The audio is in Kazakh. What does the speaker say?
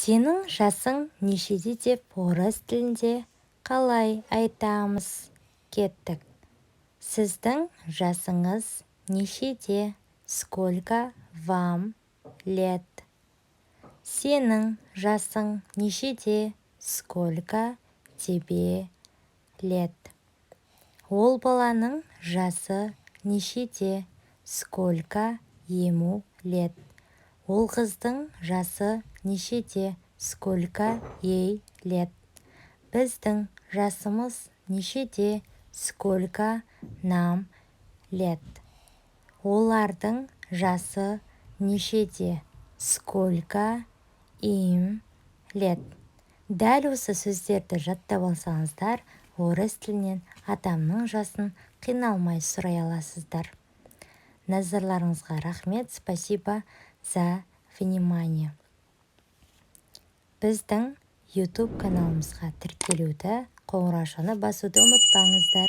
Сенің жасың нешеде деп орыс тілінде қалай айтамыз? Кеттік! Сіздің жасыңыз нешеде? Сколько вам лет? Сенің жасың нешеде? Сколько тебе лет? Ол баланың жасы нешеде? Сколько ему лет? Ол қыздың жасы нешеде? Сколько ей лет? Біздің жасымыз нешеде? Сколько нам лет? Олардың жасы нешеде? Сколько им лет? Дәл осы сөздерді жаттап алсаңыздар, орыс тілінен адамның жасын қиналмай сұрай аласыздар. Назарларыңызға рахмет! Спасибо за внимание! Біздің YouTube каналымызға тіркелуді, қоңыраушаны басуды ұмытпаңыздар.